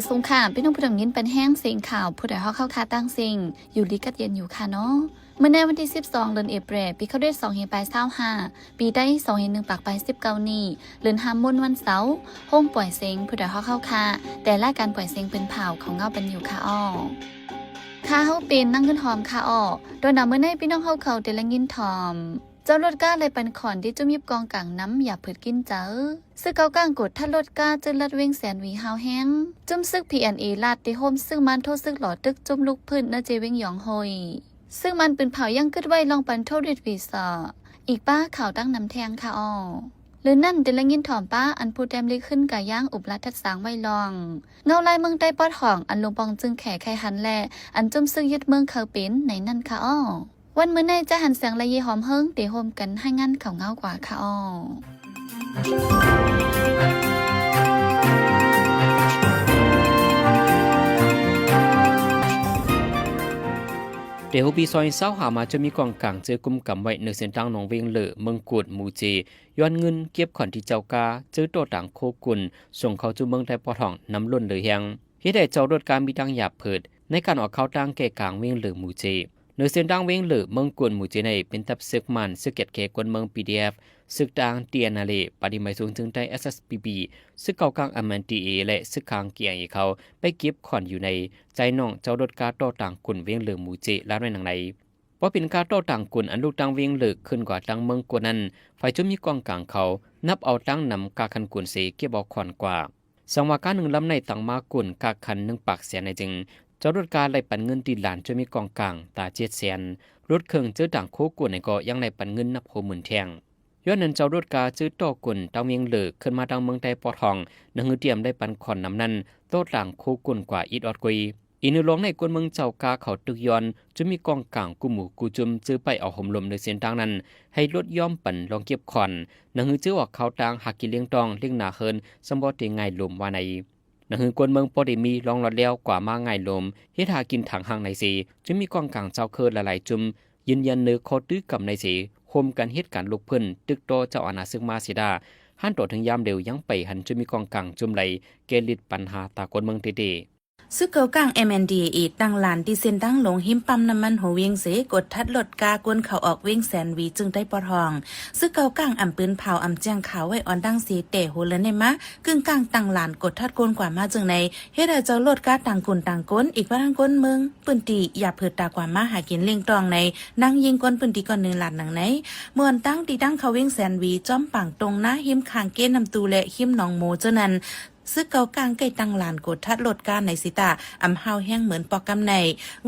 ສະບາຍດີຄ່ະ ພີ່ນ້ອງຜູ້ຟັງຍິນປັນແຮງ ເສຍງຂ່າວຜູ້ໃດຮອກເຮົາຄ່າຕ່າງເສັງ ຢູ່ດີກັດເຢັນຢູ່ຄ່ະເນາະ. ມື້ໃນວັນທີສິບສອງ ເດືອນເອເປຣ ປີຄະເລດ ສອງພັນປາຍຊາວຫ້າ ປີໄທ ສອງພັນປາຍສິບເກົ້ານີ້ ເລີນຫ້າມມົນວັນເສົາ ໂຮງປ່ອຍເສັງຜູ້ໃດຮອກເຮົາຄ່າ ແຕ່ລາຍການປ່ອຍເສັງເປັນພາວເຂົ້າເງົາປັນຢູ່ຄ່ະອໍ. ຂ້າເຮົາເປັນນາງເງິນຫອມຄ່ະອໍ. ໂຕໜ້າມື້ໃນພີ່ນ້ອງເຮົາເຂົາໄດ້ລະຍິນຖ່ອມ ເຈົ້າລົດກາໄລ່ປັນຂອນທີ່ຈຸ້ມຍິບກອງກາງນຳ ຢ່າເພີດກິນເຈີ. ຊຶກເກົາກາງກົດທັດລົດກາ ເຈີລັດວຽງແສນຫວີຫ້າວແຮງ. ຈຸ້ມຊຶກ ພີເອັນເອ ລັດໄດ້ໂຮມຊຶກມານໂທຊຶກຫຼໍ່ຕຶກ ຈຸ້ມລຸກພື້ນເນີເຈວຽງຢອງໂຮຍ. ຊຶກມານປືນເຜົາຍັງກຶດໄວ້ລອງປັນໂທລິດວີຊາ ອີກປ້າຂ່າວຕັ້ງນຳແທງຄ່ະອໍ. ຫຼືນັ້ນໄດ້ລະຍິນຖ່ອມປ້າອັນຜູ້ແຕ້ມລິກຂຶ້ນກາຍາງອຸບລັດທັດສາງໄວ້ລອງ ເງົາລາຍເມືອງໃຕ້ປອດຫ້ອງ ອັນຫຼົງປ່ອງຈຶ່ງແຂໄຄຫັນ ແລະ ອັນຈຸ້ມຊຶກຍຶດເມືອງເຄີເປັນໃນນັ້ນຄ່ະອໍ. ວັນມື້ໃນຈະຫັນແສງ ແລະ ເຢຫອມເຮີງ ເຕໂຮມກັນໃຫ້ງານເຂົ້າເງົາກວ່າຄ່ະອໍ. ແຕ່ຫົວປີສອງພັນຊາວຫ້າມາ ຈະມີກອງກາງເຈີກຸມກຳໄວ້ ເນີເສັ້ນທາງໜອງວຽງເລີ ເມືອງກຸດ ໝູ່ເຈ ຍ້ອນເງິນເກັບຂອນທີ່ເຈົ້າກາ ເຈີຕໍ່ຕາງໂຄກຸນ ສົ່ງເຂົ້າສູ່ເມືອງໃຕ້ປອດຫ້ອງ ນຳລົ້ນເຫຼືອແຮງ ເຮັດໃຫ້ເຈົ້າລົດກາມີທາງຢາບເພີດ ໃນການອອກເຂົ້າທາງແກ່ກາງວຽງເລີ ໝູ່ເຈ. ເນີເສັ້ນທາງວຽງເລີ ເມືອງກຸນ ໝູ່ເຈໃນ ເປັນທັບຊຶກມານ ຊຶກກຽດແຂກກວນເມືອງ ພີດີເອັຟ ຊຶກກາງ ທີເອັນເອັນເອ ປະຕິໄມສູນເຊີງໄທ ເອສເອສພີພີ ຊຶກເກົາກາງ ເອັມເອັນທີເອ ແລະ ຊຶກກາງ ທີເອັນເອ ເຂົາໄປເກັບຂອນຢູ່ໃນ ໃຈໜອງເຈົ້າລົດກາຕໍ່ຕາງກຸນວຽງເລີ ໝູ່ເຈ ລາວໃນໜັງໃນ. ເພາະເປັນກາຕໍ່ຕາງກຸນ ອັນລູກຕາງວຽງເລີ ຂຶ້ນກວ່າຕາງເມືອງກົດນັ້ນ ຝ່າຍຈຸ້ມມີກອງກາງເຂົາ ນັບເອົາຕາງນຳກາຄັນກຸນເສ ເກັບເອົາຂອນກວ່າ. ສັງວ່າກາໜຶ່ງລຳໃນຕາງມາກຸນກາຄັນໜຶ່ງປາກແສນໃນຈຶ່ງ ເຈົ້າລົດກາໄລ່ປັນເງິນຕີລານຈຸ້ມມີກອງກາງ ຕາເຈັດແສນ. ລົດເຄື່ອງເຈີຕາງໂຄກຸນໃນກໍຍັງໄລ່ປັນເງິນນັບຫົວໝື່ນແທ່ງ. ຍ້ອນນັ້ນເຈົ້າລົດກາເຈີຕໍ່ກຸນຕາງວຽງເລີ ຂຶ້ນມາທາງເມືອງໃຕ້ປອດຫ້ອງ ໜັງຮືຕຽມໄລ່ປັນຂອນນຳນັ້ນ ຕໍ່ຕາງໂຄກຸນກວ່າອິດອອດກຸຍ. ອີກໜຶ່ງລອງໃນກວນເມືອງເຈົ້າກາເຂົາຕຶກຍ້ອນ ຈຸ້ມມີກອງກາງກູ້ໝູ່ກູ້ຈຸ້ມ ເຈີໄປເອົາໂຮມລົມໃນເສັ້ນທາງນັ້ນ ໃຫ້ລົດຍອມປັນລອງເກັບຂອນ ໜັງຮືເຈີອອກເຂົ້າຕາງຫາກິນລ້ຽງຕ້ອງ ລ້ຽງນາເຮືອນ ສຳບໍ່ເຕງ່າຍລົມວ່າໃນ. ໜັງຮືກວນເມືອງພໍໄດ້ມີລອງລອດແລ້ວ ກວ່າມາງ່າຍລົມ ເຮັດຫາກິນທາງຫ່າງໃນເສ ຈຶ່ງມີກອງກາງຊາວເຄີຫຼາຍໆຈຸ້ມ ຢືນຢັນເນີຂໍ້ຕື້ກຳໃນເສ ໂຮມກັນເຮັດການລຸກພື້ນ ຕຶກຕໍ່ເຈົ້າອານາຊຶກມາເສດາ ຫັນຕໍ່ເຖິງຍາມເດວຍັງໄປຫັນຈຸ້ມມີກອງກາງຈຸ້ມໄຫຼ ແກ່ລິດປັນຫາຕາກວນເມືອງເຕໆ. ຊຶກເກົາກາງ ເອັມເອັນທີເອ ຕັ້ງລານທີ່ເສັ້ນທາງຫຼວງ ຮິມປ້ຳນ້ຳມັນຫົວວຽງເສ ກົດທັດລົດກາກົນເຂົ້າອອກວຽງແສນຫວີ ຈຶ່ງໄດ້ປອດຫ້ອງ. ຊຶກເກົາກາງອຳປືນເຜາອຳແຈ້ງຂາວໄວ້ອ່ອນດັງເສ ແຕ່ຫົວເດືອນໃນມາ ກຶ່ງກາງຕັ້ງລານກົດທັດກົນກວ່າມາຈຶ່ງໃນ ເຮັດໃຫ້ເຈົ້າລົດກາຕ່າງກຸ່ມຕ່າງກົນ ອີກວ່າທັງຄົນເມືອງພື້ນທີ່ ຢ່າເພີດຕາກວ່າມາຫາກິນລ້ຽງຕ້ອງໃນ ນາງຍິງຄົນພື້ນທີ່ກ່ອນໜຶ່ງລາດໜັງໃນ. ເມື່ອຕາງທີ່ຕັ້ງເຂົ້າວຽງແສນຫວີ ຈອມປາງຕົງນາ ຮິມຂ້າງເກນ້ຳຕູ້ ແລະ ຮິມໜອງໂມເຈົ້ານັ້ນ ຊຶກເກົາກາງໃກ້ຕັ້ງລານກົດທັດລົດກາໃນຊິຕາ ອຳຫ້າວແຮງເໝືອນປອກກຳໃນ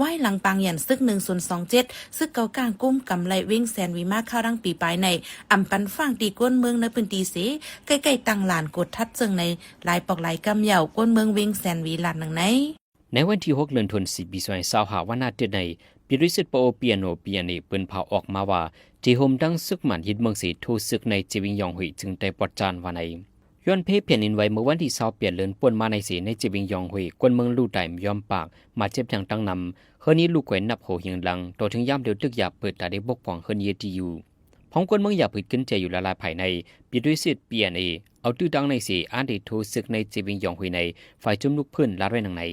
ວາຍຫຼັງປາງຢັນຊຶກໜຶ່ງສູນສອງເຈັດ ຊຶກເກົາກາງກຸມກຳໄລ່ວຽງແສນຫວີມາຄາວດັ່ງປີປາຍໃນ ອຳປັນຟາງຕີກວນເມືອງໃນພື້ນທີ່ເສ ໃກ້ໆຕັ້ງລານກົດທັດເຊິ່ງໃນ ຫຼາຍປອກຫຼາຍກຳເຍົາ ກວນເມືອງວຽງແສນຫວີລາດໜັງໃນ. ໃນວັນທີຫົກ ເດືອນຖົນສີ່ ປີສອງພັນຊາວຫ້າ ວັນອາທິດໃນ ປີໂດຍເສດປະໂອ ປີເອັນໂອ ປີເອັນເອ ປືນເຜົາອອກມາວ່າ ທີ່ໂຮມຕັ້ງຊຶກໝານຍຶດເມືອງເສ ໂທຊຶກໃນເຈວຽງຢອງຫຸຍ ຈຶ່ງໄດ້ປອດຈານວ່າໃນ. ຍ້ອນເພແຜ່ນດິນໄຫວເມື່ອວັນທີຊາວແປດ ເດືອນປົນມາໃນເສ ໃນເຈວຽງຢອງຫຸຍ ຄົນເມືອງລູກຕາຍບໍ່ຍອມປາກ ບາດເຈັບແທງຕັ້ງນຳ ເຮືອນເຍລູກກວາຍນັບຫົວຮຽງຫຼັງ ຕໍ່ເຖິງຍາມດຽວຖືກຢາບເປີດຕາໄດ້ປົກປ້ອງເຮືອນເຍທີ່ຢູ່. ພ້ອມຄົນເມືອງຢາບຜຶດຂຶ້ນແຈຢູ່ຫຼາຍໆພາຍໃນ ປີໂດຍເສດ ປີເອັນເອ ເອົາຕື້ຕັ້ງໃນເສ ອາດໄດ້ໂທຊຶກໃນເຈວຽງຢອງຫຸຍໃນ ຝ່າຍຈຸ້ມລຸກພື້ນລາດໄວ້ໜັງໃນ.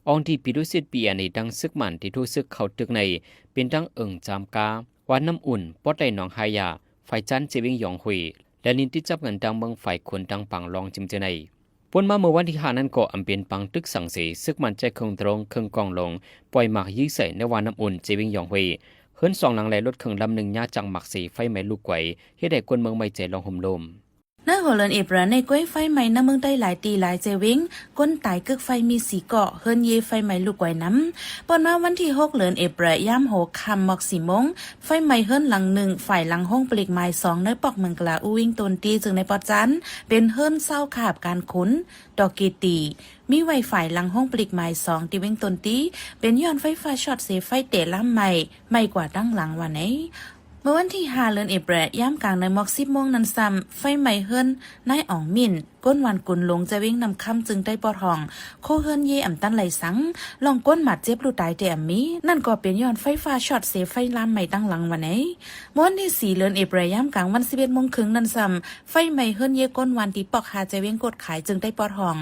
ອ່ອງທີ່ປີໂດຍເສດ ປີເອັນເອ ຕັ້ງຊຶກໝານທີ່ໂທຊຶກເຂົ້າຕຶກໃນ ເປັນທັງເອີງຈາມກາ ວັດນ້ຳອຸ່ນ ປອດໄຕໜອງຫາຢາ ຝາຍຈັນເຈວຽງຢອງຫຸຍ ແລະ ລິນຕິດຈັບກັນຕ່າງເມືອງຝາຍຂຸນ ຕ່າງປາງລອງ ຈິມເຈີໃນ. ປົນມາເມື່ອວັນທີຫ້ານັ້ນກໍອຳເປັນປາງຕຶກສັງເສ ຊຶກໝານໃຈເຄື່ອງໂດຣນ ເຄື່ອງກອງລົງ ປ່ອຍໝາກຍິງໃສ່ໃນວັດນ້ຳອຸ່ນ ເຈວຽງຢອງຫຸຍ ເຮືອນສອງຫຼັງ ແລະ ລົດເຄື່ອງລຳໜຶ່ງຍາຈາກໝາກເສ ໄຟໄໝ້ລຸກໄກວ ເຮັດໃຫ້ຄົນເມືອງໄວ້ໃຈລອງໂຮມໂລມ. ໃນຫົວເດືອນເອເປຣໃນ ກວຍໄຟໄໝ້ໃນເມືອງໃຕ້ຫຼາຍທີ່ຫຼາຍເຈວຽງ ຄົນຕາຍກຶກໄຟມີສີ່ເກາະ ເຮືອນເຍໄຟໄໝ້ລຸກໄກວນຳ. ປອນມາວັນທີຫົກ ເດືອນເອເປຣ ຍາມຫົວຄ່ຳໝອກສີ່ໂມງ ໄຟໄໝ້ເຮືອນຫຼັງໜຶ່ງ ຝາຍຫຼັງໂຮງປະລິກໝາຍສອງ ໃນປອກເມືອງກະລາອູ ວຽງຕົນຕີ ຈຶ່ງໄດ້ປອດຈານ ເປັນເຮືອນຊາວຂ້າຫາບການຂຸນ ດອກກີຕີ ມີໄວ້ຝາຍຫຼັງໂຮງປະລິກໝາຍສອງ ທີ່ວຽງຕົນຕີ ເປັນຍ້ອນໄຟຟ້າຊັອດເສ ໄຟແຕກລາມໄໝ້ ໄໝ້ກວ່າທັງຫຼັງວ່າໃນ. ເມື່ອວັນທີຫ້າ ເດືອນເອເປຣ ຍາມກາງໃນໝອກສິບໂມງນັ້ນຊ້ຳ ໄຟໄໝ້ເຮືອນນາຍອອງມິ້ນ ກົນວານກຸນຫຼົງ ແຂວງວຽງນ້ຳຄຳ ເຈີງໃຕ້ປອດຫ້ອງ, ຄົວເຮືອນເຢອຳຕັນໄຫຼສັງ, ລອງຄົນບາດເຈັບ ລູກຕາຍແຕ່ອຳມີ, ນັ້ນກໍເປັນຍ້ອນໄຟຟ້າຊັອດເສ ໄຟລາມໄໝ້ຕັ້ງຫຼັງວ່າໃນ. ມື້ວັນທີສີ່ ເດືອນເອເປຣ ຍາມກາງວັນ ສິບເອັດໂມງເຄິ່ງນັ້ນຊ້ຳ ໄຟໄໝ້ເຮືອນເຢ ກົນວານ ທີ່ປອກຫ້າ ແຂວງວຽງໂກດຂາຍ ເຈີງໃຕ້ປອດຫ້ອງ.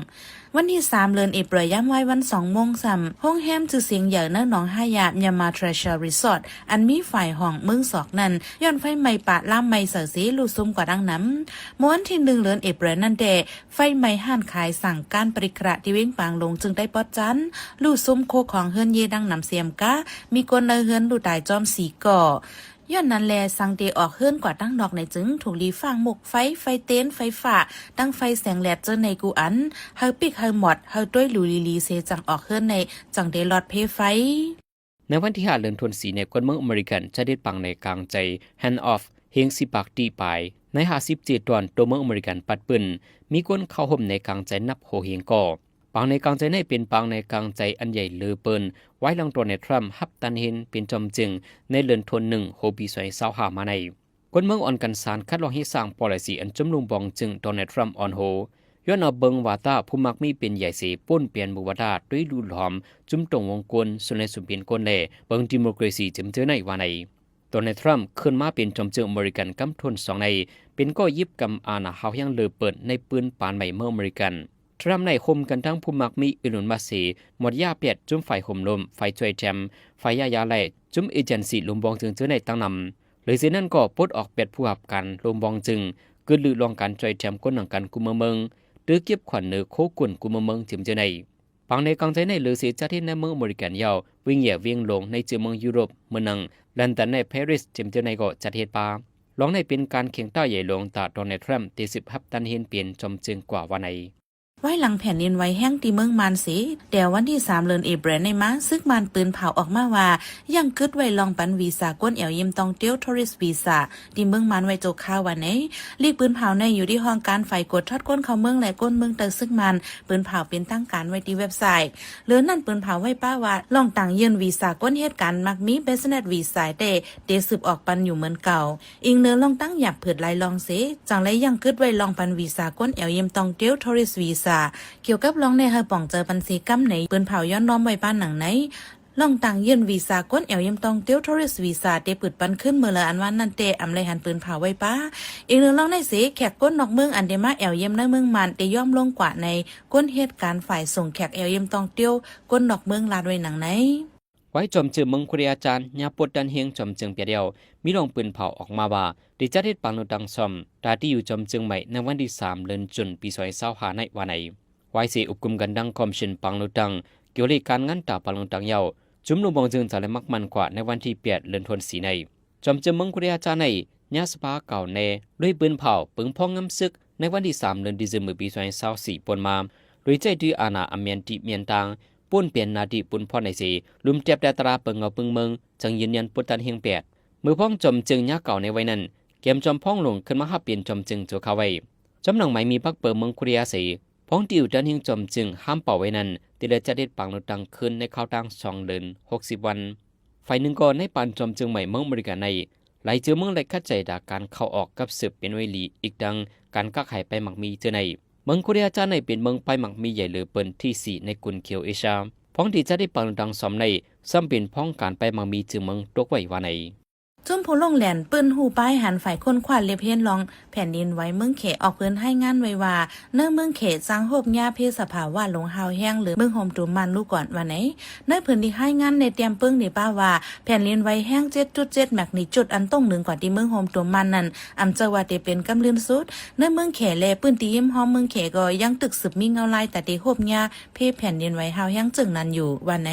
ວັນທີສາມ ເດືອນເອເປຣ ຍາມວາຍວັນ ສອງໂມງຊ້ຳ ໂຮງແຮມຊື່ສຽງໃຫຍ່ໃນໜອງຫາຍາ Myanmar Treasure Resort ອັນມີຝ້າຍຫ້ອງເມືອງສອກນັ້ນ ຍ້ອນໄຟໄໝ້ປະລາມໄໝ້ເສີເສ ລຸຊຸມກວ່າດັ່ງນຳ. ມື້ວັນທີໜຶ່ງ ເດືອນເອເປຣນັ້ນແດ່ ໄຟໄໝ້ຮ້ານຂາຍສັງການປະດິກກະທີ່ວຽງປາງຫຼົງ ເຈີງໃຕ້ປອດຈັນ ລຸຊຸມໂຄຂອງເຮືອນເຢດັ່ງນຳ ສາມກະ ມີຄົນໃນເຮືອນລູກຕາຍຈອມສີ່ກໍ. ຍ້ອນນັ້ນແລ ສັງເຕອອກເຮືອນກວ່າຕັ້ງນອກໃນ ຈຶ່ງຖືກຫຼີ້ຟ້າງໝົກໄຟ, ໄຟເຕັນ, ໄຟຟ້າ, ຕັ້ງໄຟແສງແລດເຈີໃນກູ່ອັນ, ເຮົາປິກເຮົາໝອດ, ເຮົາຕົວະຫຼູລີໆເສ ຈັ່ງອອກເຮືອນໃນ ຈັ່ງໄດ້ລອດເພໄຟ. ໃນວັນທີຫ້າ ເດືອນຖົນສີ່ ໃນຄົນເມືອງອາເມລິກັນ ຈະເຮັດປາງໃນກາງໃຈ Hand Off ເຮງສິບປາກຕີປາຍ ໃນຫ້າສິບເຈັດຕອນ ໂຕເມືອງອາເມລິກັນປັດປື້ນ ມີຄົນເຂົ້າຮ່ວມໃນກາງໃຈນັບໂຫເຮງກໍ. ປາງໃນກາງໃຈໃນເປັນປາງໃນກາງໃຈອັນໃຫຍ່ເລີເປີນ ວາຍຫຼັງໂດນັລ ທຣຳ ຮັບຕານເຫັນເປັນຈອມເຈີງໃນເດືອນຖົນໜຶ່ງ ໂຫປີສອງພັນຊາວຫ້າມາໃນ. ຄົນເມືອງອ່ອນກັນຊານ ຄັດລອກເຮັດສ້າງ policy ອັນຈຸມລຸງບອງເຈີງ ໂດນັລ ທຣຳ ອ່ອນໂຫ ຍ້ອນເອົາເບິ່ງວ່າຕາຜູ້ມັກມີເປັນໃຫຍ່ເສ ປົນປ່ຽນບຸກວາດຕາ ໂດຍລຸດຫຼອມ ຈຸມຕົງວົງກົນ ສຸນແລສຸມເປັນຄົນ ແລະ ເບິ່ງດີໂມເຄຣຊີ ເຈີມເຈີໃນວ່າໃນ. ໂດນັລ ທຣຳ ຂຶ້ນມາເປັນຈອມເຈີງອາເມລິກັນກຳທົນສອງໃນ ເປັນກໍຫຍິບກຳອານາຮາວແຮງເລີເປີນໃນປືນປານໃໝ່ເມືອງອາເມລິກັນ. ທຣຳໄດ້ຮ່ວມກັນທັງຜູ້ມັກມີອີລອນ ມັສ ເສ ໝວດຢາແປດ ຈຸມຝ່າຍໂຮມລົມ, ຝ່າຍຊ່ວຍແຖມ, ຝ່າຍຢາຢາ ແລະ ຈຸມເອເຈັນຊີລົມບອງເຈີງເຈີໃນຕັ້ງນຳ. ເລີຍເສນັ້ນກໍປົດອອກແປດຜູ້ຮັບການລົມບອງເຈີງ, ກຶດລືລອງການຊ່ວຍແຖມຄົນໜັງກັນກູເມືອງເມືອງ, ຕື້ເກັບຂວັນເໜີໂຄກຸນກູເມືອງເມືອງເຈີມເຈີໃນ. ປາງໃນກາງໃຈໃນເລີເສຈະເຮັດໃນເມືອງອາເມລິກັນຍາວ, ວຽງໃຫຍ່ວຽງຫຼວງໃນເຈີເມືອງຢູໂຣບ ເໝືອນໜັງ ລອນດອນ ແລະ ປາຣິສ ເຈີມເຈີໃນກໍຈະເຮັດປາ. ລອງໃນເປັນການແຂ່ງຕ້າວໃຫຍ່ຫຼວງຕາໂດນັລ ທຣຳ ທີ່ສືບຮັບຕານເຫັນເປັນຈອມເຈີງກວ່າວ່າໃນ. ວາຍຫຼັງແຜ່ນດິນໄຫວແຮງທີ່ເມືອງມານເສ ແຕ່ວັນທີສາມ ເດືອນເອເປຣໃນມາ ຊຶກມານປືນເຜົາອອກມາວ່າ ຍັງກຶດໄວ້ລອງປັນວີຊາຄົນແອວຢ້ຽມທ່ອງທ່ຽວ Tourist Visa ທີ່ເມືອງມານໄວ້ຊົ່ວຄາວວ່າໃນ. ລີກປືນເຜົາໃນຢູ່ທີ່ຫ້ອງການຝ່າຍກວດທອດຄົນເຂົ້າເມືອງ ແລະ ຄົນເມືອງໃຕ້ຊຶກມານ ປືນເຜົາເປັນທາງການໄວ້ທີ່ເວັບໄຊ. ເຫຼືອນັ້ນ ປືນເຜົາໄວ້ປ້າວ່າ ລອງຕັ້ງຍື່ນວີຊາຄົນເຮັດການມັກມີ Business Visa ແຕ່ ເຕສືບອອກປັນຢູ່ເໝືອນເກົ່າ. ອີງເໜືອລອງຕັ້ງຢາບຜືດຫຼາຍລອງເສ ຈັ່ງໄດ້ຍັງກຶດໄວ້ລອງປັນວີຊາຄົນແອວຢ້ຽມທ່ອງທ່ຽວ Tourist Visa. ກ່ຽວກັບລອງໃນໃຫ້ປອງເຈີບັນຊີກຳໃນ ປືນເຜົາຍ້ອນນ້ອມໄວ້ປານຫຼັງໃນ. ລອງຕັ້ງຍື່ນວີຊາຄົນແອວຢ້ຽມທ່ອງທ່ຽວ Tourist Visa ເຕຜືດປັນຄືນເມື່ອລະອັນວ່ານັ້ນແຕ່ອຳໄລຫັນປືນເຜົາໄວ້ປ້າ. ອີງເໜືອລອງໃນເສ ແຂກຄົນນອກເມືອງອັນໄດ້ມາແອວຢ້ຽມໃນເມືອງມານ ເຕຢ້ອມລົງກວ່າໃນ ຄົນເຮັດການຝ່າຍສົ່ງແຂກແອວຢ້ຽມທ່ອງທ່ຽວ ຄົນນອກເມືອງລາດໄວ້ໜັງໃນ. ໄວ້ຈອມເຈີງເມືອງໂຄເຣຍອາຈານ ຍາປົດດັນເຮງຈອມເຈີງປຽດແລ້ວ ມີລອງປືນເຜົາອອກມາວ່າ ໄດ້ຈັດເຮັດປາງໂນຕັງຊອມ ຕາທີ່ຢູ່ຈອມເຈີງໃໝ່ໃນວັນທີສາມ ເດືອນຈຸນ ປີສອງພັນຊາວຫ້າໃນວ່າໃນ. ໄວ້ເສອົບກຸມກັນດັ່ງຄອມເຊັນປາງໂນຕັງ ກ່ຽວເລກການງານຕາປາງໂນຕັງຍາວ ຈຸມລົງບອງເຈີງຈາໄລມັກມັນກວ່າໃນວັນທີແປດ ເດືອນທົນສີ່ໃນ. ຈອມເຈີງເມືອງໂຄເຣຍອາຈານໃນ ຍາສະພາກ່າວແນ ດ້ວຍປືນເຜົາ ເປິງພອງງາມຊຶກ ໃນວັນທີສາມ ເດືອນດີເຊັມເບີ ປີສອງພັນຊາວສີ່ ປົນມາ ໂດຍໃຊ້ຖືອານາອາແມນຕິແມນຕ່າງ ປົນປ່ຽນໜ້າທີ່ປຸ້ນພອນໃນເສ ລຸມແຕບແຕ່ຕະລາເປິງເງົາປຶງເມືອງ ຈັ່ງຢືນຢັນປົດຕັນເຮງແປດ. ເມື່ອພອງຈອມເຈີງຍາເກົ່າໃນໄວນັ້ນ ແກມຈອມພອງຫຼົງຂຶ້ນມາຮັບເປັນຈອມເຈີງຊົ່ວຄາວໄວ້. ຈຳໜັງໄໝມີປັກເປີເມືອງໂຄເຣຍເສ ພອງທີ່ຢູ່ຕັນເຮງຈອມເຈີງຫ້າມເປົ່າໄວ້ນັ້ນ ທີ່ໄດ້ຈັດເຮັດປາງໂນຕັງຄືນໃນຄາວຕ່າງສອງເດືອນ ຫົກສິບວັນ. ຝ່າຍໜຶ່ງກໍໃນປານຈອມເຈີງໃໝ່ເມືອງອາເມລິກາໃນ ຫຼາຍເຈີເມືອງໄດ້ຂັດໃຈດາການເຂົ້າອອກກັບເສີບເປັນໄວລີ ອີກທັງການກາກຂາຍປ້າຍໝາກມີເທື່ອໃນ. ເມືອງໂຄເຣຍອາຈານໃນເປັນເມືອງປ້າຍໝາກມີໃຫຍ່ເລີເປີນທີສີ່ໃນກຸນເຂດເອເຊຍ. ພອງທີ່ຈະໄດ້ປາງໂນຕັງຊອມໃນ ຊ້ຳເປັນພອງການປ້າຍໝາກມີເຈີເມືອງຕົກໄວ້ວ່າໃນ. ຊຸມຜູ້ລົງແລ່ນ ປືນຮູ້ປາຍຫັນ ຝ່າຍຄົ້ນຄວ້າລຽບຮຽນລອງແຜ່ນດິນໄຫວເມືອງແຂອອກເຜີຍລາຍງານໄວ້ວ່າ ໃນເມືອງແຂຈາງໂຮບຫຍ້າເພສະພາວະຫຼົງຮາວແຮງ ຫຼື ເມືອງໂຮມຕຸມມານລູກອອນວ່າໃນ. ໃນເພິ່ນໄດ້ລາຍງານໃນແຕ້ມເປິງນີ້ປ້າວ່າ ແຜ່ນດິນໄຫວແຮງເຈັດຈຸດເຈັດແມັກນິຈູດ ອັນຕົງໜຶ່ງກວ່າທີ່ເມືອງໂຮມຕຸມມານນັ້ນ ອຳເຈີວ່າເຕເປັນກຳລື່ນສຸດ. ໃນເມືອງແຂ ແລະ ພື້ນທີ່ຮິມຮອມເມືອງແຂກໍຍັງຕຶກສືບມີເງົາລາຍຕາເຕໂຮບຫຍ້າເພແຜ່ນດິນໄຫວຮາວແຮງເຈີງນັ້ນຢູ່ວ່າໃນ.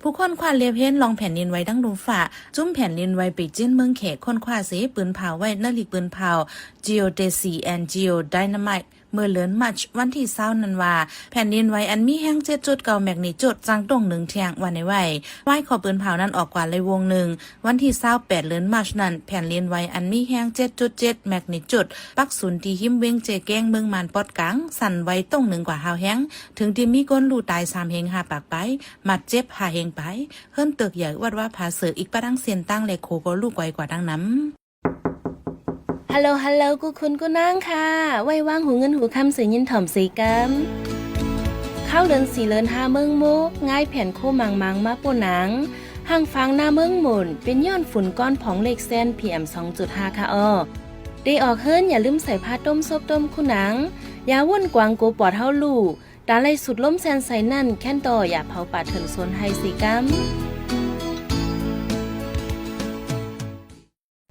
ຜູ້ຄົ້ນຄວ້າລຽບຮຽນລອງແຜ່ນດິນໄຫວດັ່ງລົມຟ້າ ຊຸມແຜ່ນດິນໄຫວເປຈິນເມືອງແຂຄົ້ນຄວ້າເສ ປືນເຜົາໄວ້ໃນລີກປືນເຜົາ Geodesy and Geodynamite ເມື່ອເດືອນມາດ ວັນທີຊາວນັ້ນວ່າ ແຜ່ນດິນໄຫວອັນມີແຮງເຈັດຈຸດເກົ້າແມັກນິຈູດ ຈັ່ງຕົງໜຶ່ງແທ່ງວ່າໃນໄວ້. ວາຍຂໍ້ປືນເຜົານັ້ນອອກກວ່າໄລວົງໜຶ່ງ ວັນທີຊາວແປດ ເດືອນມາດນັ້ນ ແຜ່ນດິນໄຫວອັນມີແຮງເຈັດຈຸດເຈັດແມັກນິຈູດ ປັກສູນທີ່ຮິມເວັງເຈແກງ ເມືອງມານປອດກາງ ສັ່ນໄຫວຕົງໜຶ່ງກວ່າຮາວແຮງ ເຖິງທີ່ມີຄົນລູກຕາຍສາມເຮງຫ້າປາກປາຍ ບາດເຈັບຫ້າເຮງປາຍ. ເຮືອນຕຶກໃຫຍ່ວັດວາຜາເສີກ ອີກປະທັງເສັ້ນທາງແລະໂຂກໍລູກໄຫວກວ່າດັ່ງນຳ. ຮາໂລ ຮາໂລ ກູ່ຄຸນກູ່ນາງຄ່ະ, ໄວ້ວາງຫູເງິນຫູຄຳ ເສຍິນຖ່ອມເສກຳ. ຄາວເດືອນສີ່ເດືອນຫ້າເມືອງມຸກ ງ່າຍແຜ່ນໂຄມັງມັງມາໂປ້ໜັງ, ຫ້າງຟາງໜ້າເມືອງໝົນ ເປັນຍ້ອນຝຸ່ນກ້ອນຜອງເລກແຊນ ພີເອັມ ສອງຈຸດຫ້າ ຄ່ະອໍ. ເດອອກເຮືອນ ຢ່າລືມໃສ່ຜ້າຕົ້ມ ສົບຕົ້ມ ຄູໜັງ, ຢາວົນກວາງໂກປອດເຮົາລູ້, ຕາໄລ່ສູດລົມແຊນໃສ່ນັ້ນ ແຄ້ນຕໍ່ຢ່າເຜົາປ່າເຖິນສວນໄຮ່ເສກຳ.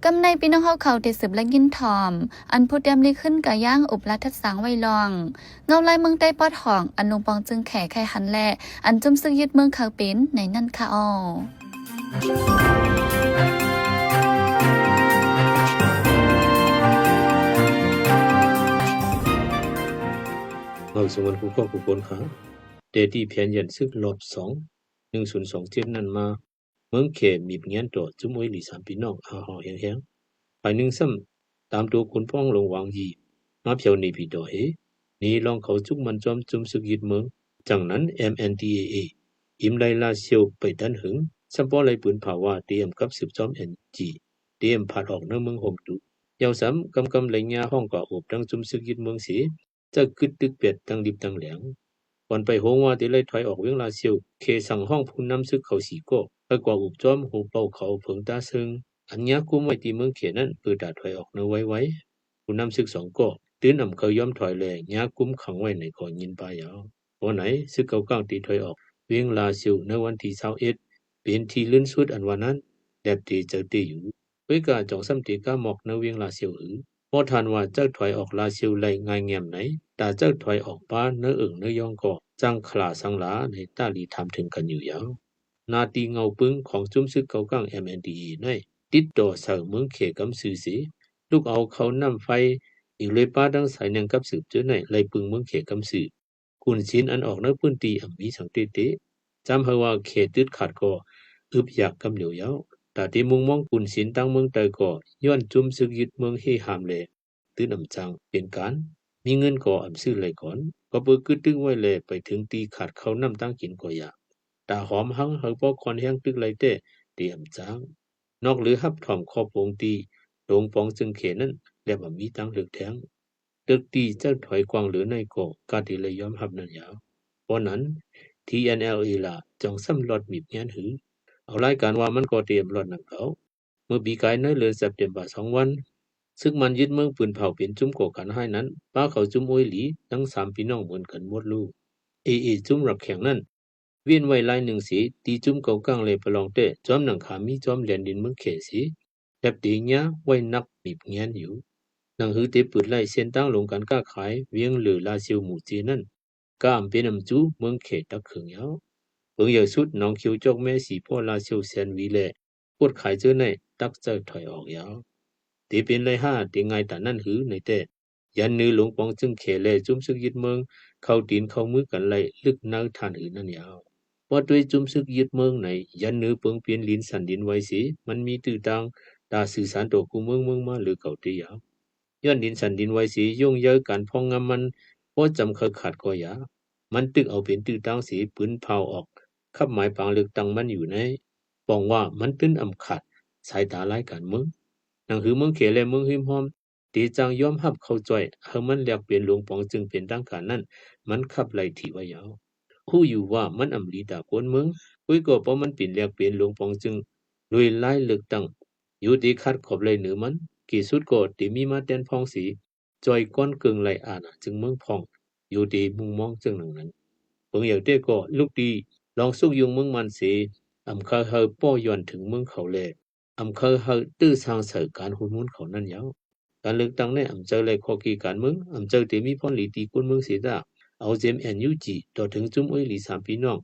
ກຳໃນພີ່ນ້ອງເຮົາເຂົາໄດ້ສືບລະຍິນຖ່ອມ ອັນຜູ້ຕຽມລິຂຶນກະຍ່າງອຸບລາທັດສາງໄວ້ລອງ ເງົາລາຍເມືອງໃຕ້ປອດຫ້ອງ ອັນຫຼົງປອງຈຶ່ງແຂໄຄຫັນ ແລະ ອັນຈຸ້ມຊຶກຍຶດເມືອງເຂົາເປັນໃນນັ້ນຄ່ະອໍ. ເວົ້າສູ່ກັນຄູ່ຄອບຄູ່ຄົນຄ່ະ, ແຕ່ທີ່ແຜນຢ້ານຊຶກລອບສອງ ໜຶ່ງສູນສອງເຈັດນັ້ນມາ, ເມືອງແຂມີບງຽນຕໍ່ຈຸ້ມໂອຍຫຼີສາມພີ່ນ້ອງ ອາຫາວແຮງໆ. ຝ່າຍໜຶ່ງຊ້ຳຕາມໂຕຂຸນປ້ອງຫຼົງຫວັງຢີ ມາພຽວໜີຜີຕໍ່ເຮ ໜີລອງເຂົ້າຈຸກມັນຈອມຈຸ້ມຊຶກຍຶດເມືອງ. ຈັ່ງນັ້ນ ເອັມເອັນດີເອເອ ອີມໄລ່ລາຊຽວໄປຕັນຫຶງ, ຊ້ຳປໍໄລ່ປືນເຜົາວ່າ ເຕຣຍມກັບສືບຈອມເອັນຈີ ເຕຣຍມພັດອອກເໜືອເມືອງໂຮມດຸ. ເຍົາຊ້ຳກຳກຳໄລ່ຍ່າຮ້ອງກວ່າໂອບຕັ້ງຈຸ້ມຊຶກຍຶດເມືອງເສ ຈະກຶດຕຶກແປດຕັ້ງລິບຕັ້ງແຫຼງ. ກ່ອນໄປໂຮງວ່າ ເຕໄລ່ຖອຍອອກວຽງລາຊຽວ, ເຂສັ່ງຮ້ອງຜູ້ນຳຊຶກເຂົາສີ່ກໍ ໃຫ້ກວ່າອຸບຈອມໂຮເປົ່າເຂົາເຜິງຕາເຊິ່ງ ອັນຍາກຸມໄວ້ທີ່ເມືອງເຂນັ້ນ ເພື່ອຕາຖອຍອອກໃນໄວໆ. ຜູ້ນຳຊຶກສອງກໍ ຕື່ນອຳເຄີຍຍອມຖອຍ ແລະ ຍາກຸມຂັງໄວ້ໃນກໍຍິນປາຍາວ. ພໍໃນ ຊຶກເກົາກ້າງເຕຖອຍອອກວຽງລາຊຽວໃນວັນທີຊາວເອັດ ເປັນທີ່ລື່ນສຸດອັນວ່ານັ້ນ ແລະ ເຕເຈີເຕຢູ່. ເວີຍກາຈອງຊ້ຳເຕກາໝອກໃນວຽງລາຊຽວຫື ເພາະທ່ານວ່າເຈົ້າຖອຍອອກລາຊຽວໄດ້ງ່າຍແງ່ມໃນ ຕາເຈົ້າຖອຍອອກປາເນີເອິງເນີຢອງກໍ ຈັ່ງຂະຫຼາສັງຫຼາໃນຕາລີຖາມເຖິງກັນຢູ່ຍາວ. ໜ້າຕີເງົາປຶງຂອງຈຸ້ມຊຶກເກົາກ້າງ ເອັມເອັນດີເອ ໃນ ຕິດຕໍ່ໃສ່ເມືອງເຂກຳຊື່ເສ ລຸກເອົາເຂົ້ານ້ຳໄຟ ອີກເລີຍປາທັງສາຍແນງກັບສືບເຈີໃນ ໄລ່ປຶງເມືອງເຂກຳຊື່. ກຸນສິນອັນອອກໃນພື້ນທີ່ອຳມີສັງເຕເຕ ຈຳໃຫ້ວ່າເຂຕຶດຂາດກໍອຶບຢາກກຳຫຼຽວຍາວ. ຕາທີ່ມຸງມອງກຸນສິນຕັ້ງເມືອງໃຕ້ກໍ ຍ້ອນຈຸ້ມຊຶກຍຶດເມືອງເຮຫາມແລ ຕື່ນອຳຈ້າງເປັນການ ມີເງິນກໍອຳຊື້ໄລ່ກ່ອນ ກໍເປີກຶດຕຶກໄວ້ແລ ໄປເຖິງທີ່ຂາດເຂົ້ານ້ຳຕາງກິນກໍຢາກ. ຕາຫອມຫັງເຮົາພໍຄອນແຮງຕຶກໄລ່ແຕ້ ເຕອຳຈ້າງ. ນອກເຫຼືອຮັບຖອມຂອບວົງທີ່ຫຼົງປອງຈຶ່ງເຂນັ້ນ ແລບອຳມີທາງເລືອກແທ້ງ. ເລິກທີ່ຈະຖອຍກວ້າງເຫຼືອໃນກໍກາເຕໄລຍອມຮັບນັ້ນຍາວ. ເພາະນັ້ນ ທີເອັນແອລເອ ລະ ຈອງຊ້ຳລອດມີບງຽນຫື ເອົາລາຍການວ່າມັນກໍເຕມລອດນຳເຂົາ. ເມື່ອປີກາຍໃນເດືອນເຊັບເຕັມເບີສອງວັນ ຊຶກມັນຍຶດເມືອງປືນເຜົາເປັນຈຸ້ມກໍ່ການຮ້າຍນັ້ນ ປາເຂົາຈຸ້ມໂອຍຫຼີທັງສາມພີ່ນ້ອງເໝືອນກັນໝົດລູ. ເອເອ ຈຸ້ມລັກແຂງນັ້ນ ເວັ້ນໄວ້ລາຍໜຶ່ງເສ ຕີຈຸ້ມເກົາກ້າງ ແລ ປະລອງແຕ້ ຈອມໜັງຄາມີ ຈອມແລນດິນເມືອງແຂເສ ແລບເຕຍາໄວ້ໜັກມີບງຽນຢູ່. ໜັງຫືເຕເປີດໄລ່ເສັ້ນທາງລົງການຄ້າຂາຍ ວຽງເລີລາຊຽວໝູ່ເຈນັ້ນ ກະອຳເປັນອຳຈູເມືອງແຂຕັກເຄິ່ງຍາວ. ເພິງໃຫຍ່ສຸດ ໜອງຂຽວຈອກແມສີພໍ່ລາຊຽວແສນຫວີ ແລ ກວດຂາຍເຈີໃນ ຕັກເຈີຖອຍອອກຍາວ. ເຕເປັນໄລຫ້າ ເຕງ່າຍຕານນັ້ນຫືໃນແຕ່ ຢັນເໜືອຫຼົງປອງຈຶ່ງແຂ ແລ ຈຸ້ມຊຶກຍຶດເມືອງ ເຂົ້າຕີນເຂົ້າມືກັນໄລ່ລຶກໃນທ່ານຫືນັ້ນຍາວ. ວ່າດ້ວຍຈຸ້ມຊຶກຍຶດເມືອງໃນ ຢັນເໜືອເປິງປ່ຽນລິນສັນດິນໄຫວເສ ມັນມີຕື້ຕ່າງ ຕາສື່ສານຕໍ່ຄູ່ເມືອງເມືອງມາເຫຼືອເກົ່າເຕຍາວ. ຍ້ອນດິນສັນດິນໄຫວເສ ໂຍງເຍີ້ການພອງງາມມັນ ບໍ່ຈຳເຄີຍຂາດກໍຢາ ມັນຕຶກເອົາເປັນຕື້ຕ່າງເສ ປືນເຜົາອອກ ຂັບໝາຍປາງເລືອກຕັ້ງມັນຢູ່ໃນ ປອງວ່າມັນຕື່ນອຳຂາດສາຍຕາລາຍການເມືອງ. ໜັງຫືເມືອງແຂ ແລ ເມືອງຮິມຮອມ ເຕຈ້າງຍອມຮັບເຂົ້າຈ້ອຍ ໃຫ້ມັນແລກປ່ຽນຫຼົງປອງຈຶ່ງເປັນທາງການນັ້ນ ມັນຂັບໄລ່ຖີໄວ້ຍາວ. ຮູ້ຢູ່ວ່າມັນອຳລີຕາກວນເມືອງ, ກຸ້ຍກໍເພາະມັນເປັນແລກປ່ຽນຫຼົງປອງຈຶ່ງໂດຍລາຍເລືອກຕັ້ງ ໂຍເຕຂັດຂອບໄລ່ເໜືອມັນ, ເກສຸດກໍເຕມີມາແຕ່ນພ້ອງເສ ຈ່ອຍກ້ອນເກິ່ງໄລ່ອານາຈຶ່ງເມືອງພ້ອງ ໂຍເຕມຸງມອງເຊິ່ງໜັງນັ້ນ. ເພິງໃຫຍ່ແຕ່ກໍລຸກຕີລອງສຸກຍຸງເມືອງມັນເສ ອຳຄາເຮົາປ້ອຍຍ້ອນເຖິງເມືອງເຂົາແລ ອຳເຄີຍເຮົາຕື້ສ້າງເສີການຮຸນມຸນເຂົານັ້ນຍາວ. ການເລືອກຕັ້ງໃນອຳເຈີໄລ່ຂໍເກການເມືອງ, ອຳເຈີເຕມີພອນຫຼີຕີກຸນເມືອງເສຕາ, ເອົາເຈມແອນຢູຈີ ຕໍ່ເຖິງຈຸ້ມໂອຍຫຼີສາມພີ່ນ້ອງ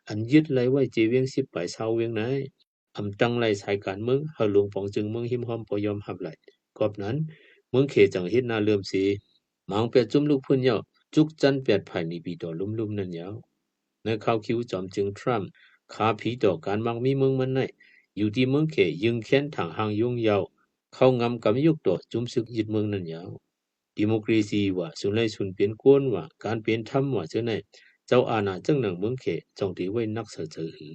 ອັນຍຶດໄລ່ໄວ້ເຈວຽງສິບປາຍຊາວວຽງໃນ, ອຳຕັ້ງໄລ່ສາຍການເມືອງ ໃຫ້ຫຼົງປອງຈຶ່ງເມືອງຮິມຮອມບໍ່ຍອມຮັບໄລ່. ກອບນັ້ນ ເມືອງເຂຈັ່ງເຮັດໜ້າເຫຼື້ອມເສ ມາງແປດຈຸ້ມລູກພື້ນເຍົາ ຈຸກຈັນແປດຝ່າຍໜີຜີຕໍ່ລຸ່ມໆນັ້ນຍາວ. ໃນຂ່າວຄິວຈອມຈຶ່ງທຣຳ ຂາຜີຕໍ່ການມັກມີເມືອງມັນໃນ ຢູ່ທີ່ເມືອງເຂຍຶງແຄນຖາງຫ່າງຍົງເຍົາ ເຂົ້າງຳກຳຍຸກຕໍ່ຈຸ້ມຊຶກຍຶດເມືອງນັ້ນຍາວ. ດີໂມຄຣາຊີວ່າ ສູນໄລ່ສູນເປັນກວນວ່າ ການເປັນທຳວ່າເຈົ້າໃນ ເຈົ້າອານາຈັ່ງໜັງເມືອງເຂ ຈ່ອງຕີໄວ້ນັກສະເຈີຫື.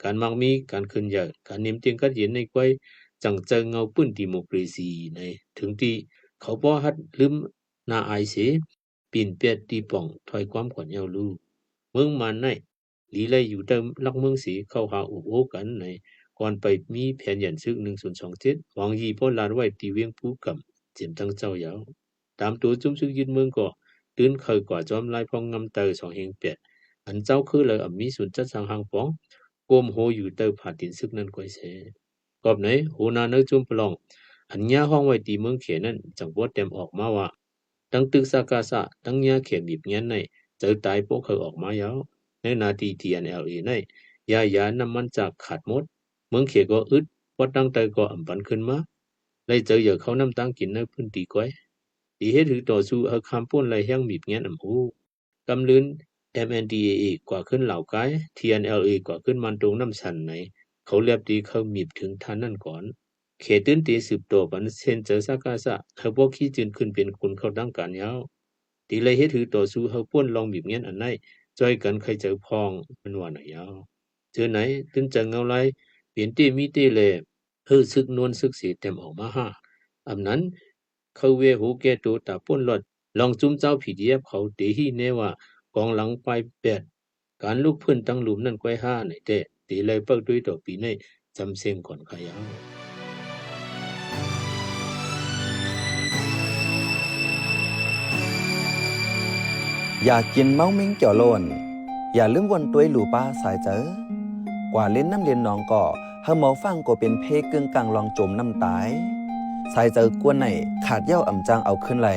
ການມັກມີ ການເຄື່ອນໄຫວ ການເໜັມຕຽງກັດເຢັນໃນໄກວ ຈັ່ງເຈີເງົາປື້ນດີໂມເຄຣຊີໃນ ເຖິງທີ່ເຂົາບໍ່ຫັດລືມໜ້າອາຍເສ ປີນແປດຕີປ່ອງ ຖອຍຄວາມກ່ອນເຫຍົາລູ. ເມືອງມານໃນ ລີໄລຢູ່ໃຕ້ຫຼັກເມືອງເສ ເຂົ້າຫາໂອບໂອ້ກັນໃນ ກ່ອນໄປມີແຜນຢັນຊຶກໜຶ່ງສູນສອງເຈັດ ຫວັງຢີບໍ່ລາດໄວ້ທີ່ວຽງພູກຳ ເຈັມທັງເຈົ້າຍາວ. ຕາມໂຕຈຸ້ມຊຶກຍຶດເມືອງກໍ ຕື່ນໄຄກວ່າຈອມລາຍພອງງຳໃຕ້ສອງແຫ່ງແປດ ອັນເຈົ້າຄືເລີອຳມີສູນຈັດສ້າງຮ່າງປອງ ໂກມໂຮຢູ່ໃຕ້ຜາຕີນຊຶກນັ້ນກ້ອຍແຊ. ກອບໃນ ໂຮນາເນີຈຸມປະລອງ ອັນຍ່າຫ້ອງໄວ້ທີ່ເມືອງເຂນັ້ນ ຈັ່ງບໍ່ແຕ້ມອອກມາວ່າ ຕັ້ງຕຶກສະກາສະ ຕັ້ງຍ່າເຂມີບແງນໃນ ເຈີຕາຍບໍ່ເຄີຍອອກມາຍາວ. ໃນໜ້າທີ່ ທີເອັນແອລເອ ໃນ ຢາຢານ້ຳມັນຈາກຂາດໝົດ ເມືອງເຂກໍອຶດ ບໍ່ຕັ້ງໃດກໍອຳປັນຂຶ້ນມາ ໄລ່ເຈີຢາເຂົ້ານ້ຳຕາງກິນໃນພື້ນທີ່ກ້ອຍ ທີ່ເຮັດໃຫ້ຕໍ່ສູ້ ໃຫ້ຂ້າມພົ້ນໄລ່ແຮງມີບແງນອຳໂຮ ກຳລືນ ເອັມເອັນດີເອເອ ກວ່າຂຶ້ນລາວກາຍ ທີເອັນແອລເອ ກວ່າຂຶ້ນມານຕົງນ້ຳສັນໃນ ເຂົາແລບຕີເຄີມີບເຖິງທ່ານນັ້ນກ່ອນ. ເຂຕື່ນຕີສືບຕໍ່ບັນເຊັ່ນເຈີສະກາສະ ເຮົາບໍ່ຂີ້ຈືນຂຶ້ນເປັນຄົນເຂົ້າຕັ້ງການຍາວ ທີ່ໄລ່ເຮັດໃຫ້ຕໍ່ສູ້ເຮົາພົ້ນລອງມີບແງນອັນໃນ ຊ່ອຍກັນໄຂເຈີພອງ ມັນວ່າໃນຍາວ. ເຈີໃນຕື່ນເຈີເງົາລາຍ ເປັນເຕມີເຕແລ ເຮີຊຶກນວນຊຶກເສແຕ້ມອອກມາຫາ ອຳນັ້ນ ເຂົາເວໂຫແກ່ໂຕຕາປົ້ນລອດ ລອງຈຸ້ມເຈົ້າ ພີດີເອັຟ ເຂົາເຕຮີ້ແນ່ວ່າ ກອງຫຼັງປາຍແປດ ການລຸກຟື້ນຕັ້ງລຸ່ມນັ້ນກ້ອຍຫາໃນແຕ່ ເຕໄລ່ເປົ້າຕຸ້ຍຕໍ່ປີໃນ ຈຳເສັງກ່ອນຂະຍາວ. ຢາກິນເມົາມິງກ່ຽວໂລນ ຢ່າລືມວົນຕຸ້ຍຫຼູປາສາຍເຈີ ກວ່າເລ່ນນ້ຳເລ່ນໜອງກໍ ເຮົາເມົາຟາງກໍເປັນເພກຶ່ງກາງລອງຈົມນ້ຳຕາຍ ສາຍເຈີກວນໃນ ຂາດເຫຍົາອຳຈັ່ງເອົາຄືນໄຫຼ.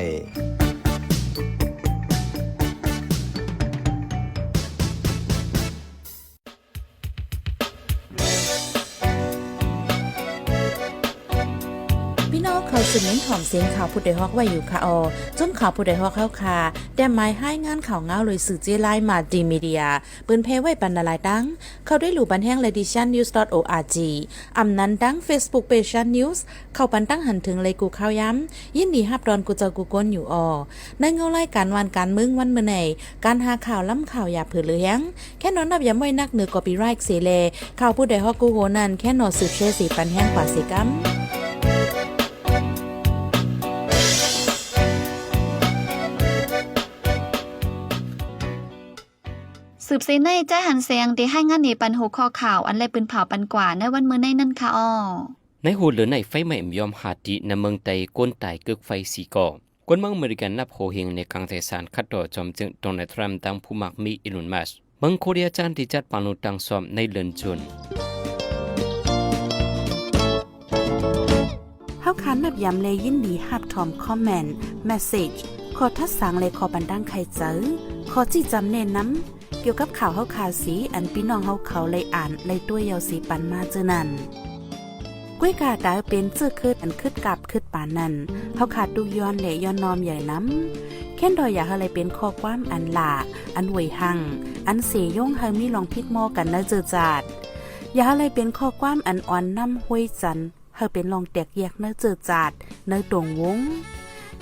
ພີ່ນ້ອງເຂົ້າສູ່ມິນຖອມເສງຂ່າວຜູ້ດອຍຮອກໄວ້ຢູ່ຄະອໍ ຈຸ້ມຂ່າວຜູ້ດອຍຮອກເຮົາຄະ ແຕ້ມໝາຍຮາຍງານຂ່າວງາວໂດຍສື່ເຈ້ລາຍ Multimedia ເປີນແຜ່ໄວ້ປັນຫຼາຍໆຕັ້ງ ເຂົ້າດ້ວຍຫຼູ່ບັນແຮງ Ladies Shan News dot org ອຳນັ້ນຕັ້ງ Facebook Page Shan News ເຂົ້າປັນຕັ້ງຫັນເຖິງໄລກູ່ຂ່າວຍາມ ຍິນດີຮັບດອນກູ່ເຈົ້າກູ່ກົນຢູ່ອໍ. ໃນເງົາລາຍການບ້ານການເມືອງວັນມື້ໃນ ການຫາຂ່າວລ້ຳຂ່າວຢ່າເຜີເຫຼືອແຮງ ແຄ່ນອນນັບຢາມໄວ້ນັກເໜືອ copyright ເສແລ ຂ່າວຜູ້ດອຍຮອກກູ່ໂຮນັ້ນ ແຄ່ນອນສືບແຊເສປັນແຮງກວ່າເສກຳ. ສືບເສໃນ ຈາຍຫັນແສງ ໄດ້ຮາຍງານເນປັນຫົວຂໍ້ຂ່າວ ອັນແລະປືນເຜົາປັນກວ່າໃນວັນມື້ໃນນັ້ນຄະອໍ. ໃນຫົວເດືອນໃນ ໄຟໄໝ້ອຳຍອມຫ້າທີ່ ໃນເມືອງໄຕ ຄົນຕາຍເກີກໄຟສີ່ກໍ. ຄົນເມືອງອາເມລິກັນນັບໂຫເຮງໃນກາງໃຈສານຂັດຕໍ່ຈອມເຈີງ Donald Trump ດັ່ງຜູ້ມັກມີ Elon Musk. ເມືອງໂຄເຣຍຈານທີ່ຈັດປານໂລກຕັ້ງຊ້ອມໃນເດືອນຈູນ. ເຮົາຄານນັບຢາມ ແລະ ຍິນດີຮັບຖອມ comment message ຂໍ້ທັດສາງ ແລະ ຂໍ້ບັນດາງໄຂໃຈ ຂໍ້ຊີ້ຈຳແນະນຳ ກ່ຽວກັບຂ່າວເຮົາຄາສີ ອັນພີ່ນ້ອງເຮົາເຂົາໄດ້ອ່ານໄດ້ຕົວະເຍົາສີປັນມາເຈີນັ້ນ. ກ້ວຍກາດາວເປັນເຈີເຄີດອັນຄຶດກາບຄຶດປານນັ້ນ ເຮົາຄາຕຸກຍ້ອນ ແລະ ຍ້ອນນ້ອມໃຫຍ່ນຳ ແຄ້ນດອຍຢາກໃຫ້ໄດ້ເປັນຂໍ້ຄວາມອັນຫຼ້າ ອັນຫວຍຮັ່ງ ອັນເສຍົງໃຫ້ມີລອງຜິດມໍກັນໃນເຈີຈາດ ຢາກໃຫ້ໄດ້ເປັນຂໍ້ຄວາມອັນອ່ອນນ້ຳຫ້ວຍຈັນ ເຮົາເປັນລອງແຕກແຍກໃນເຈີຈາດ ໃນຕົງວົງ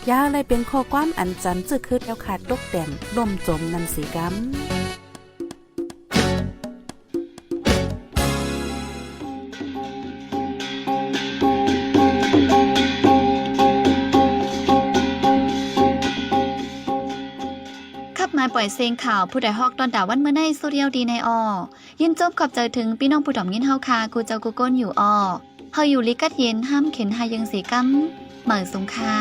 ຢ່າໃຫ້ໄດ້ເປັນຂໍ້ຄວາມອັນຈັນເຈີເຄີດແລ້ວຂາດຕົກແຕ່ນລົ້ມຈົມນຳເສກຳ. ຂັບມາປ່ອຍເສງຂ່າວ ຜູ້ດອຍຮອກຕອນດາວັນມື້ໃນ ສຸດຍາວດີໃນອໍ. ຍິນຊົມຂອບໃຈເຖິງພີ່ນ້ອງຜູ້ຖອມຍິນເຮົາຄາ ກູ່ເຈົ້າກູ່ກົນຢູ່ອໍ. ເຮົາຢູ່ລີກັດເຢັນ ຫ້າມເຂັນຫາຍືງເສກຳ ໝາຍສົງຄາ.